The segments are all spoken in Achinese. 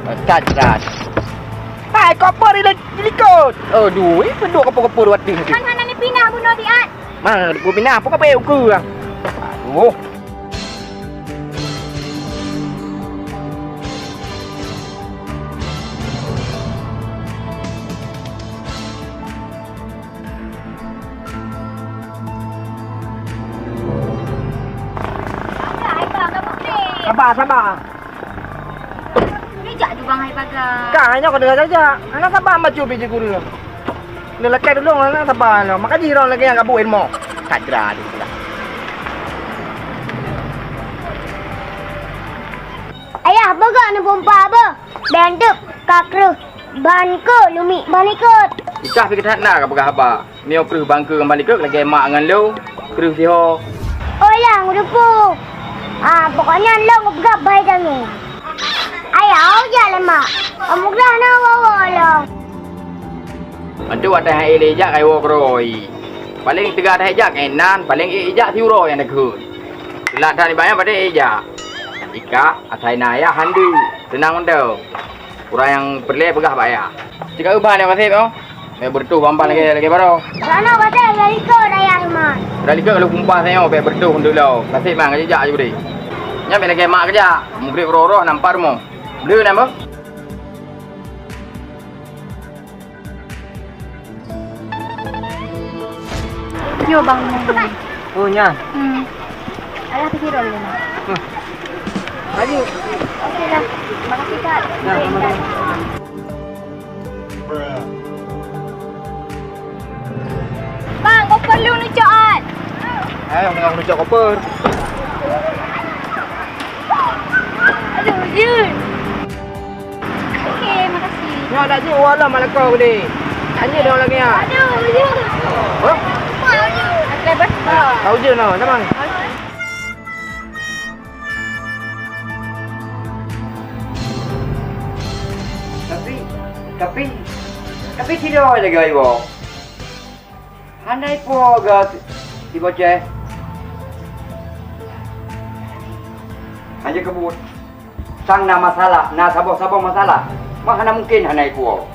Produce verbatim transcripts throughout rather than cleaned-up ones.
Cat, cat. Hai, koper di, di likot. Aduh, eh, penduk koper-koper di ateueh tu. Kan hana ni pinah bunoe siat. Mana dia pinah? Apa kau payah ukur? Aduh. Sabar, sabar. Ijak ju bang hai paga. Ka, nyoe ka dengar saja. Anak sabar baca biji guru. Ni lekai dulu, anak sabar. Maka jih orang lagi yang gabuk ilmu. Kadra di sini. Ayah, beuga ni pompa apa? Bentuk kakreuh ban ke lumik ban ikut. Ikah pih that na ka peugah haba. Nyoe kreueh bangke ngon ban ikot lagèe mak ngon lôn kreueh siho. Oh ya, ngeureupu. Ah, pokoknya lôn geupeugah bai tanyoe. Ayah, ojak lé mak. Kamu gelah na woe-woe lôn. Antu watèe hai lé ijak kai woe keuroi. Paléng teuga that ijak kai nan, paléng ék ijak siuroe nyang deukeue. Teulat that nibak nyan padahai ék ijak. Ikah, asai na ayah handi. Seunang mantong. Ureueng nyang peureulèe peugah bak ayah. Cit ka ubah nyoe kaseb, oh. Bèk beureutoh bang-bang lagèe, lagèe baroe. Soalnya kata dari kau daya iman. Dari kau kalau kumpah saya, oh, bèk beureutoh untuk lo. Kaseb mang, kajak aju deh. Nyan bèk lagèe mak kajak. Mugrib roh-roh nampak rumoh. Bleu nama? Yo, bang. Oh, nyan. Hmm. Ayah pergi dulu, Mak. Hmm. Ayo. Okey lah. Terima kasih, Kak. Nah, sama-sama. Bang, koper lôn neucok at. Eh, tengah neucok koper. Aduh, Jun. Okey, makasih. Nyoe dak jeuet, wallah malako gede. Tanya dong lagi ya. Aduh, Jun. Hah? Mak, Jun. Okey, bos. Tahu je nah, memang. Tapi, tapi, tapi sidroe lagèe iwoe. Hana ipuwoe geuh si Boceh. Hana keubuet. Sang na masalah, na saboh-saboh masalah. Mah hana mungken hana ipuwoe.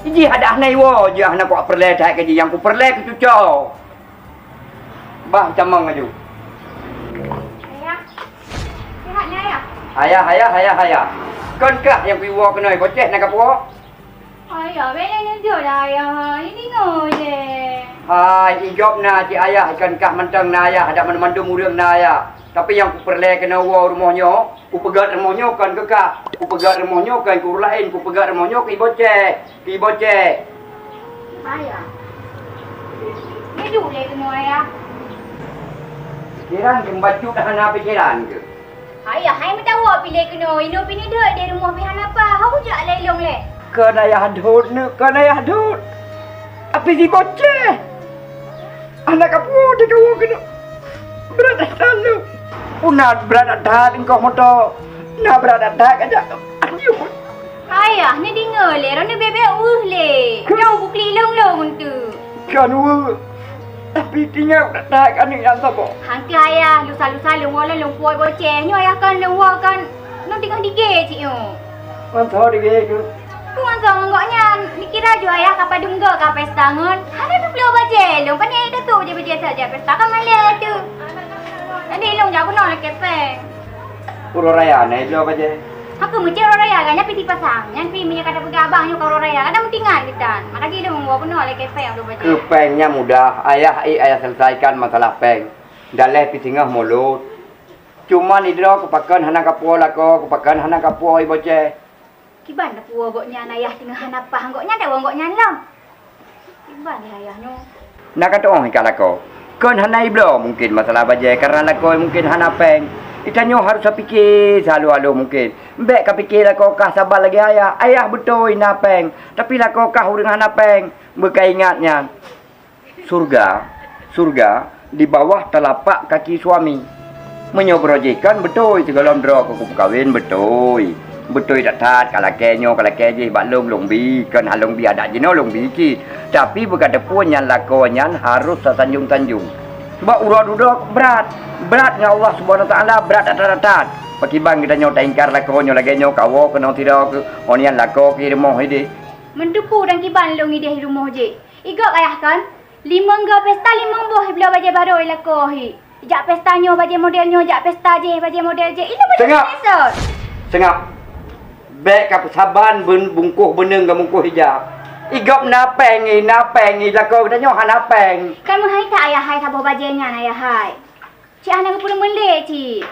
Jih adak hana iwoe, jih hana kupeureulee that keu jih, nyang kupeureulee keu cucoe. Bah, camang laju. Ayah. Sihat ni, Ayah? Ayah, ayah, ayah, ayah. Kon kah nyang kuwoe keunoe, Boceh na kapuwoe? Ayah, bèk lé neujok dah, Ayah. Ini ngoi je. Hai, ijaweueb na cit ayah, kon kah mantong na ayah, adak mandum-mandum ureueng na ayah. Tapi nyang kupeureulee keunoe woe rumoh nyoe, Kupeugöt rumoh nyoe kon keu kah, kupeugöt rumoh nyoe kon keu ureueng laén, kupeugöt rumoh nyoe keu Boceh, keu Boceh. Ayah. Nyoe duek lé keunoe, Ayah. Pikiran keu bacut hana pikiran keu. Ayah, hai meutawoe pi lé keunoe, inoe pi neudeuek di rumoh pi hana pa, ho kujak lé ilong lé. Kon ayah dot, neuk, kon ayah dot. Tapi si Boceh. Aneuk kapuwoe teuka woe keunoe. Brat that lôn. Peue na brat that engkah moto. Na brat that kajak. Aduh. Ayah, neudeungoe lé, droeneuh bèk-bèk weueh lé. Nyoe buklik lôn-lôn teuk. Kan weueh. Tapi tinggai that aneuk nyang saboh. Hangkeu ayah, lusa-lusa lôn woe lôn puwoe Boceh. Nyoe ayah kon lôn woe kon. Lôn teungoh dige cit nyoe. Ngon soe dige keuh? Peue ngon soe ngon gobnyan? Neukira ju ayah ka padum goe ka pesta ngon. Hana neubloe bajèe lôn, pane ka trok bajèe-bajèe saja pesta ka malèe teuh. Jadi lôn jak keunoe lakèe péng. Uroe raya na ibloe bajèe? Hana meucit uroe raya, nyan pih sipasang. Nyan pih meunyoe ka tapeugah abang nyoe ka uroe raya, ka tameutingat geutan. Makajih lôn woe keunoe lakèe péng bloe bajèe. Keu péng nyan mudah, ayah ék ayah selesaikan masalah péng. Dalèh pih singoh mulod. Cuma nidroe keu pakon hana kapuwoe lakoe, keu pakon hana kapuwoe Boceh. Kiban tapuwoe gobnyan ayah teungoh hana paih gobnyan tawoe gobnyan lom. Kiban lé ayah nyoe. Na ka tu'oh ikah lakoe. Kon hana ibloe mungken masalah bajèe karena lakoe mungken hana péng. Geutanyoe harôh tapike seuhaloh-haloh mungken. Bèk kapike lakoe kah saban lagèe ayah. Ayah beutôi na péng, tapi lakoe kah ureueng hana péng. Beukaingat nyan. Surga, surga di bawah telapak kaki suami. Meunyoe beurojih kan beutôi sigohlom droe keu kupeukawen beutôi. Beutôi that-that ka lakèe nyoe ka lakèe jih bak lôn, lôn bi, kon hana lôn bi adak jinoe lôn bi cit. Tapi beuka teupeue nyan lakoe nyan harôh tasanjong-sanjong. Sabab uroe dudoe brat, brat ngon Allah Subhanahu Wa Taala brat that-that. Pakriban geutanyoe taingkar lakoe nyoe lagée nyoe, kawoe keunoe sidroe keu, oh nyan lakoe keu rumoh ideh. Meuteupeue dan kiban lôn ideh rumoh jih. Igob ayah kan? Limong goe pesta limong boh bloe bajée barô i lakoe hi. Jak pesta nyoe bajée model nyoe, jak pesta jih bajée model jih. Ilôn Seungab! Seungab! Bék ka peusaban beun-, bungkôh beuneueng ka bungkôh ija. Igob na péng i, na péng i, lakoe geutanyoe hana péng. Ka meuhai that ayah hai saboh bajée nyan ayah hai. Cit hana geupeureumeun lé cit.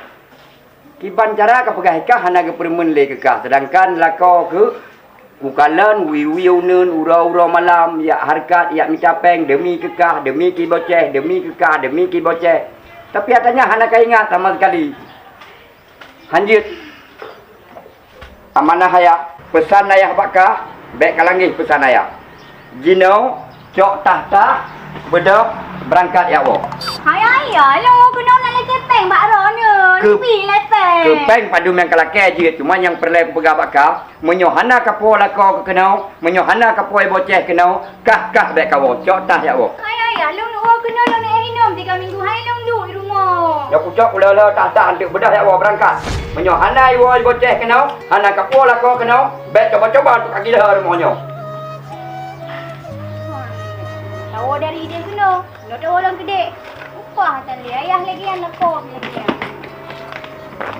Kiban cara ka peugah i kah hana geupeureumeun lé keu kah, seudangkan lakoe keuh kukalon wie-wie uneuen uroe-uroe malam, jak hareukat, jak mita péng deumi keu kah, deumi keu Boceh, deumi keu kah, deumi keu Boceh. Tapi ata nyan hana ka ingat sama sekali. Hanjeuet. Amanah ayah, peusan ayah bak kah, bék ka langeh peusan ayah. Jinoe cok tah-tah beudôh beurangkat jak woe. Hai ayah, lôn woe keunoe na lé keu péng bak droeneuh, Keu-, neubi lé péng. Keu péng padum nyang ka lakée jeuet, cuma nyang peureulée kupeugah bak kah, meunyoe hana kapuwoe lakoe keunoe, meunyoe hana kapuwoe Boceh keunoe, kah, kah bék kawoe, cok tah jak woe. Hai ayah, lôn woe keunoe lôn éh inong tiga minggu, hai lôn duek i rumoh. Nyoe kucok ulée-ulée tah-tah anteuk beudôh jak woe beurangkat. Meunyoe hana iwoe Boceh keunoe, hana kapuwoe lakoe keunoe, bék cuba-cuba untuk kagilhée rumoh nyoe. Tawoe dari ideh keunoe, nyoe tawoe lam keudeh. Upah tan lé ayah lagée nyan, lakoe lagée nyan.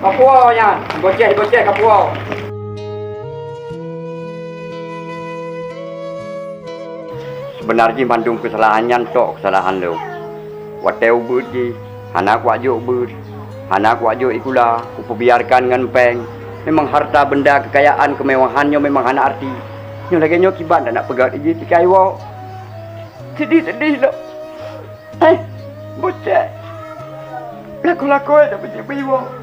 Kapuwoe nyan, Boceh-Boceh kapuwoe. Seubeuna jih mandum keusalahan nyan tok keusalahan lôn. Watée ubeuet jih, hana kuwajok beuet, hana kuwajok sikula, kupeubiarkan ngon péng. Memang harta benda keukayaan keumewahan nyoe memang hana arti. Nyoe lagée nyoe kiban dak na peugét jih pih ka iwoe. Sedih-sedih lom. Hai, Boceh. Lakoe-lakoe dak beujeuet beuiwoe.